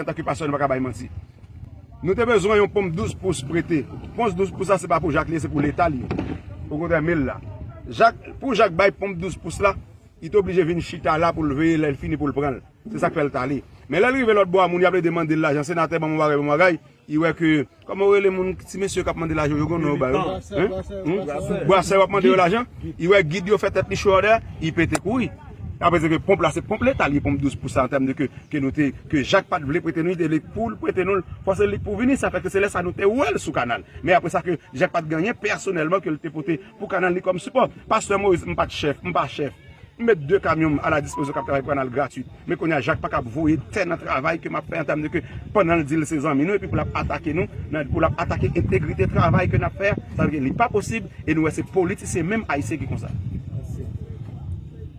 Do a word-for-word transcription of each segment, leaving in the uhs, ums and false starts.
Antanke pastè, nou pa ka bay manti. Nou te bezwen yon ponp douz pous prete. Ponp douz pous la, se pa pou Jak li ye, se pou Leta li ye. Okontrè, men l la. Jak, pou Jak bay ponp douz pous la, li te oblije vin chita la pou l veye lè l fini pou l pran l. Se sa k fè l t ale. Men lè l rive lòt bò a, moun y ap plede mande l lajan, senatè, ban m yon bagay, ban m yon bagay, li wè ke, kòman yo rele moun, ti mesye k ap mande lajan yo, yo gen non yo ba yo. Hein? Hmm? Brasè yo ap mande yo lajan. Li wè gid yo fè tèt li cho anlè, li pete kouri. Apre se ke ponp la, se ponp Leta li ye, ponp douz pous la, an tèm de ke, ke nou te, ke Jak pa t vle prete nou, li te vle pou l prete nou l, fòse li pou vini, sa fè ke se lè sa nou te wè l sou kanal. Men apre sa ke Jak pa t gen anyen pèsonèlman ke l te pote pou kanal li kòm sipò. Pastè Moïse, m pa t chèf, m pa chèf. M met de kamyon m a la dispozisyon k ap travay pou kanal gratwit. Men kounye a, Jak pa kab voye tè nan travay ke m ap fè an tèm de ke pandan l di l se zanmi nou, epi pou l ap atake nou, nan, pou l ap atake entegrite travay ke n ap fè a, sa vle di li pa posib, e nou wè se politisyen menm ayisyen ki konsa.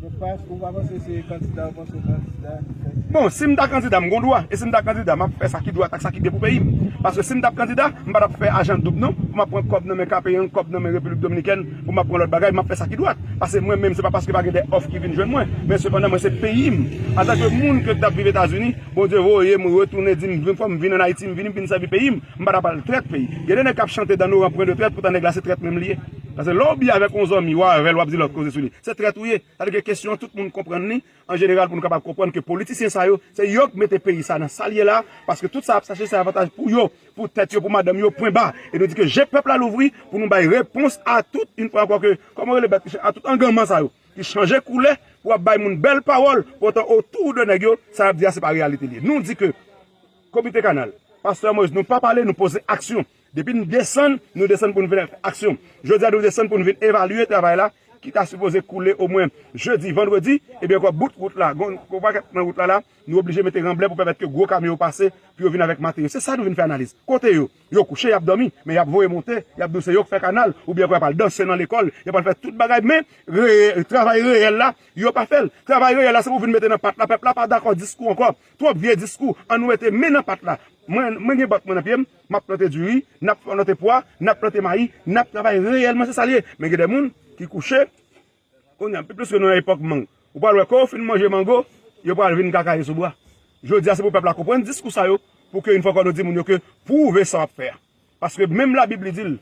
Donk, pa, ou pa panse se kandida, ou panse kandida ki fè. Bon, si m ta kandida, m gon dwa. E si m ta kandida, m ap fè sa ki dwat ak sa ki byen pou peyi m. Paske si m t ap kandida, m pa t ap fè ajan doub non, pou m ap pran kòb nan men K P N, kòb nan men Repiblik Dominikèn, pou m ap pran lòt bagay, m ap fè sa ki dwat. Paske mwen menm, se pa paske pa gen de òf ki vin jwenn mwen, men sepandan, mwen se peyi m. Antanke moun ke t ap viv Etazini, Bondye voye m retounen, di m, vin, fò m vin ann Ayiti, m vini, m vin sèvi peyi m. M pa t ap al trèt peyi. Gen de nèg k ap chante dans nos rangs, point de traite, poutan nèg la se trèt menm li ye. Paske lè w byen avèk yon zanmi, w avè l, w ap di lòt koze sou li. Se trèt ou ye. Sa vle di ke kesyon an, tout moun konprann li, an jeneral, pou nou kapab konprann ke politisyen sa yo, se yo k mete peyi sa nan sa l ye la, paske tout sa y ap chache, se avantaj pou yo, pou tèt yo, pou madanm yo, pwen ba. E nou di ke je pèp la louvri pou nou bay repons a tout, yon fwa ankò ke, kòman rele bèt, a tout anganman sa yo, ki chanje koulè, pou ap bay moun bèl pawòl, poutan otou de nèg yo, sa y ap di a, se pa reyalite li ye. Nou di ke Komite Kanal, Pastè Moïse, nou pa pale, nou poze aksyon. Depi n desann, nou desann pou n vin fè aksyon. Jodi a, nou desann pou n vin evalye travay la, ki ta sipoze koule omwen jedi, vandredi, ebyen, kwa bout wout la, gon, gon pakèt nan wout la, la, nou oblije mete ranblè pou pèmèt ke gwo kamyon yo pase, pou yo vin avèk materyo. Se sa nou vin fè analiz. Kote yo? Yo kouche, y ap dòmi, men y ap voye monte, y ap di w se yo k fè kanal, oubyen kwa y ap al danse nan lekòl, y ap al fè tout bagay, men reye-, travay reyèl la, yo pa fè l. Travay reyèl la, se pou vin mete nan pat la, pèp la pa dakò diskou ankò. Twòp vye diskou, ann nou mete men nan pat la. Mwen, mwen gen bòt mwen nan pye m, m ap plante diri, n ap plante pwa, n ap plante mayi, n ap travay reyèlman, se sa l ye. Men gen de moun ki kouche, kounye a, pi plis ke nou nan epòk mang. Ou pral wè, kan yo fin manje mango, yo pral vin kakaye sou bwa. Jodi a, se pou pèp la konprann diskou sa yo, pou ke, yon fwa ankò, nou di moun yo ke pwouve sa w ap fè a. Paske menm Labib li di l,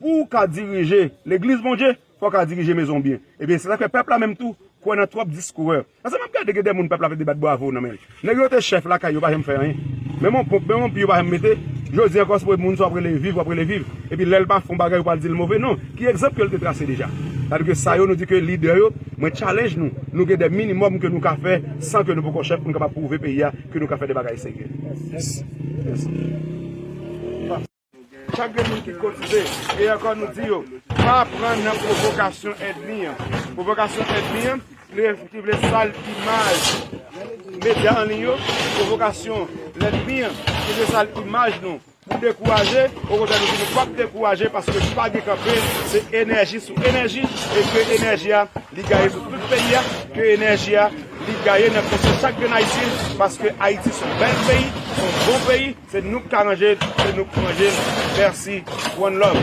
pou w ka dirije legliz Bondye, fò w ka dirije mezon w byen. Ebyen, se sa k fè pèp la menm tou kwè nan twòp diskourè. Paske m ap gade gen de moun pèp la ap debat bravo nan men l. Nèg yo te chèf lakay yo pa janm fè anyen. Menm yon ponp, menm yon pi yo pa janm mete. Jodi a ankò se pou moun sa w ap rele viv, w ap rele viv. Epi lè l pa fè yon bagay, yo pral di l move. Non, ki egzanp ke l te trase deja? Sa vle di ke sa yo, nou di ke lidè yo, mwen challenge nou. Nou gen de minimòm ke nou ka fè san ke nou poko chèf pou nou kapab pwouve peyi a ke nou ka fè de bagay serye. Yes. Yes. Chak de moun ki kotize, e ankò nou di yo, pa pran nan pwovokasyon ènmi an. Pwovokasyon ènmi an, ki vle, ki vle sal imaj medya an liy yo, pwovokasyon lènmi an, ki vle sal imaj nou. Pou dekouraje, okontrè, nou di nou p ap dekouraje paske pa gen kanpe, se enèji sou enèji, e ke enèji a, li gaye sou tout peyi a, ke enèji a, li gaye nan konsyan chak grenn Ayisyen, paske Ayiti se yon bèl peyi, se yon bon peyi, se nou k ka ranje l, se nou k pou ranje l. Mèsi. One love.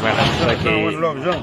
Vwala, sa se One love, Jean.